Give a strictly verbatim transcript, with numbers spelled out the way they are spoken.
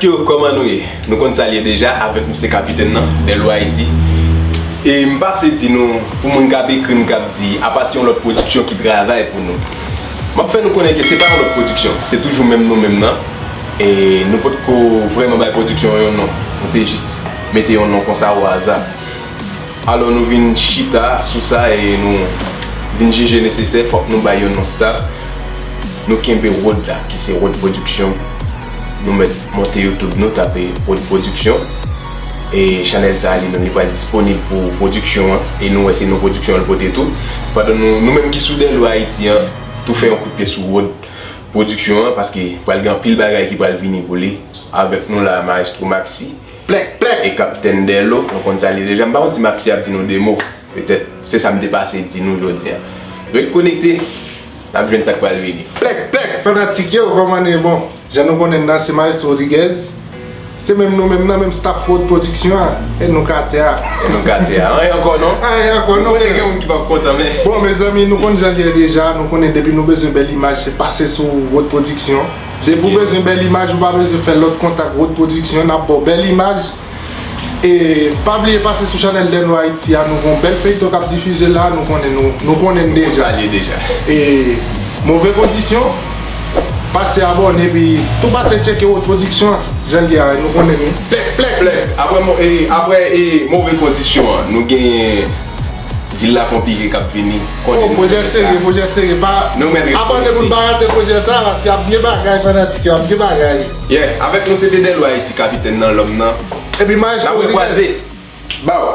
Yo, kòman nou ye? Nou konn sa l ye deja, avèk nou se Kapitèn nan, Dèlwa Ayiti. E m pase di nou, pou moun k ap ekri m, k ap di, apa se yon lòt pwodiksyon ki travay pou nou. M ap fè nou konnen ke se pa yon lòt pwodiksyon, se toujou menm nou menm nan. E nou potko vrèman bay pwodiksyon an yon non. Nou te jis mete yon non konsa o aza. Alò nou vin chita sou sa e nou vin jije nesesè, fòk nou bay yon non stab. Nou kenbe Rod la, ki se Rod Pwodiksyon. Nou mèt monte YouTube nou, tape Rod Pwodiksyon. E chanèl sa a, li menm, li pral disponib pou pwodiksyon an. E nou wè se non pwodiksyon an l pote tou. Pandan nou, nou menm ki sou Dèlwa Ayiti an, tou fè yon kout pye sou Rod Pwodiksyon an, paske pral gen anpil bagay ki pral vini pou li. Avèk nou la, Maestro Maxi. Plèk, plèk. E Kapitèn Dèlo, nou konn sa l ye deja. M pa konn si Maxi ap di nou de mo. Petèt, se sa m te pase di nou jodi a. Ret konekte, n ap jwenn sa k pral vini. Plèk, plèk, fanatik yo, kòman nou ye? Bon, jan nou konnen n nan, se Maestro Rodriguez. Se menm nou menm nan, menm staff Rod Pwodiksyon an. E nou k atè a. E nou k atè a. Anyen ankò non? Anyen ankò non, frè. Nou konnen gen moun ki p ap kontan, men. Bon, mezanmi, nou konn jan l ye deja. Nou konnen depi nou bezwen bèl imaj, se pase sou Rod Pwodiksyon. Depi w bezwen bèl imaj, ou pa bezwen fè lòt kontak, Rod Pwodiksyon, n ap ba w bèl imaj. E pa bliye pase sou chanèl Dèlwa Ayiti a, nou gen yon bèl feyton k ap difize la, nou konnen nou, nou konnen l deja. Sa l ye deja. E Move Kondisyon, pase abòne, epi tou pase tcheke Rod Pwodiksyon an, jan l ye a, nou konnen nou. Plèk, plèk. Plèk. Apre mo-, e, apre, e, Move Kondisyon an, nou genyen Dil la konplike k ap vini. Oh, pwojè serye, pwojè serye. Pa, abòne pou n pa rate pwojè sa, paske ap gen bagay, fanatik yo, ap gen bagay. Yeah, avèk nou se te Dèlwa Ayiti, Kapitèn nan, lòm nan. Epi Maestro Rodriguez. N ap rekwaze. Baw.